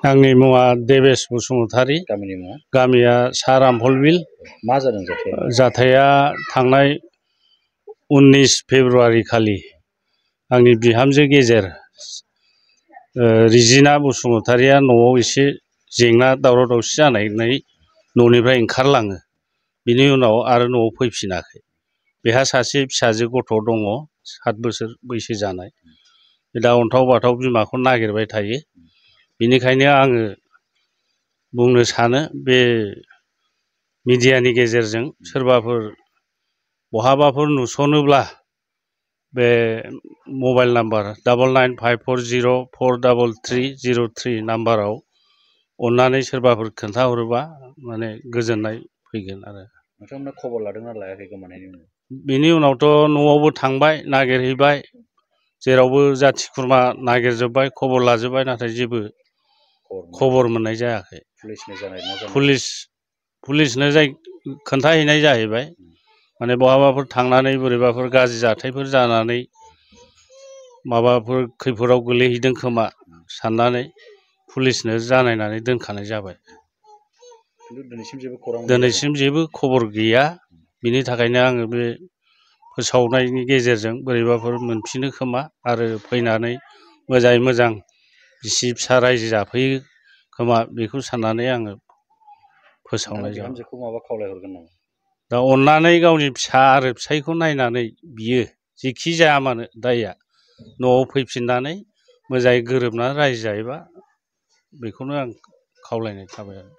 आंनि मुङा देबेश बसुमतारी। गामिनि मुङा? गामिया सा रामफलबिल। मा जादों जाथाया? जाथाया थांनाय 19 फेब्रुआरि खालि आंनि बिहामजो गेजेर रिजिना बसुमतारीया न'आव एसे जेंना दावराव दावसि जानानै न'निफ्राय ओंखारलाङो। बिनि उनाव आरो न'आव फैफिनाखै। बेहा सासे फिसाजो गथ' दङ, 7 बोसोर बैसो जानाय। दा अन्थाव बाथाव बिमाखौ नागिरबाय थायो। बेनिखायनो आङो बुंनो सानो बे मिडियानि गेजेरजों सोरबाफोर बहाबाफोर नुसनोब्ला बे मबाइल नाम्बार 9954043303 नाम्बाराव अन्नानै सोरबाफोर खोन्थाहरोबा माने गोजोननाय फैगोन आरो। नोंथांमोना खबर लादोंना लायाखै गोमानायनि उनाव? बिनि उनावथ' न'आवबो थांबाय, नागिरहैबाय, जेरावबो जाथि खुरमा नागिरजोब्बाय, खबर लाजोब्बाय, नाथाय जेबो खबर मोननाय जायाखै। पुलिसनो खोन्थाहैनाय जाहैबाय। माने बहाबाफोर थांनानै बोरैबाफोर गाज्रि जाथायफोर जानानै माबाफोर खैफोदाव गोलैहैदों खोमा साननानै पुलिसनो जानायनानै दोनखानाय जाबाय। दिनैसिम जेबो खबर गैया। बिनि थाखायनो आङो बे फोसावनायनि गेजेरजों बोरैबाफोर मोनफिनो खोमा आरो फैनानै मोजाङै मोजां बिसि फिसा रायजो जाफैयो खोमा, बेखौ साननानै आङो फोसावनाय जाबाय। बिहामजोखौ माबा खावलायहरगोन नामा? दा अननानै गावनि फिसा आरो फिसायखौ नायनानै बियो जेखि जाया मानो दायया, न'आव फैफिननानै मोजाङै गोरोबनानै रायजो जायोबा बेखौनो आं खावलायनाय थाबाय आरो।